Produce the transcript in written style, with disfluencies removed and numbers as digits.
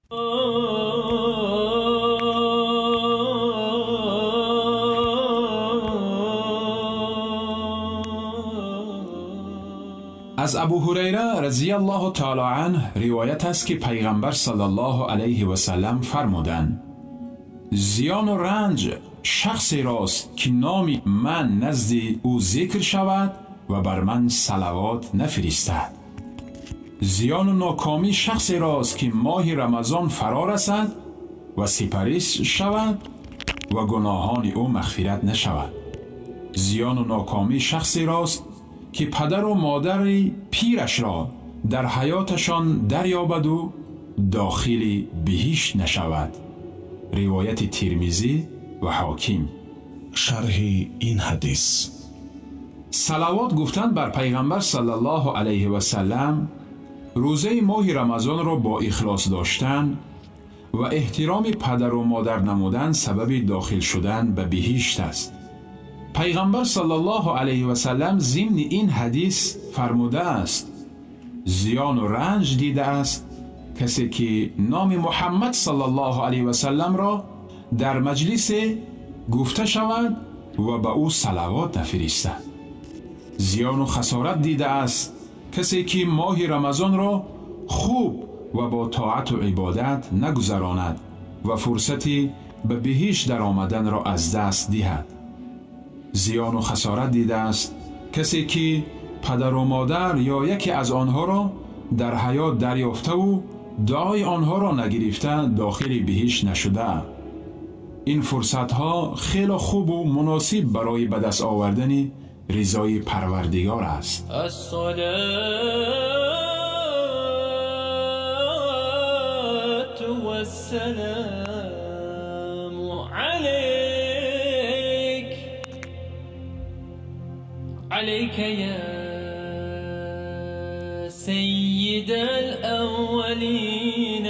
Аз Абу Ҳурайра разияллоҳу таъоло анҳ ривоят аст, ки Пайғамбар саллаллоҳу алайҳи васаллам фармуданд: зиёну ранҷ шахсерост, ки номи ман назди ӯ зикр шавад ва бар ман салавот нафиристад. Зиёну нокомӣ шахсерост, ки моҳи Рамазон фаро расад ва сипарӣ шавад ва гуноҳони ӯ мағфират нашавад. Зиёну нокомӣ шахсерост, ки падару модари пирашро дар ҳаёташон дарёбаду дохили биҳишт нашавад. Ривояти Тирмизӣ ва Ҳоким. Шарҳи ин ҳадис. Салавот гуфтан бар Пайғамбар саллаллоҳу алайҳи васаллам, рӯзаи моҳи Рамазонро бо ихлос доштан ва эҳтироми падару модар намудан сабаби дохил шудан ба биҳишт аст. Пайғамбар саллаллоҳу алайҳи васаллам зимни ин ҳадис фармудааст: зиёну ранҷ дидааст касе ки номи Муҳаммад саллаллоҳу алайҳи васалламро дар маҷлисе гуфта шавад ва ба ӯ салавот нафиристад. Зиёну хасорат дидааст касе ки моҳи Рамазонро хуб ва бо тоату ибодат нагузаронад ва фурсати ба биҳишт даромаданро аз даст диҳад. Зиёну хасорат дидааст касе ки падару модар ё яке аз онҳоро дар ҳаёт дарёфтаву дуои онҳоро нагирифта дохили биҳишт нашуда. Ин фурсатҳо хеле хубу муносиб барои ба даст овардани ризои Парвардигор аст. الصلاة والسلام عليك عليك يا سيد الأولين.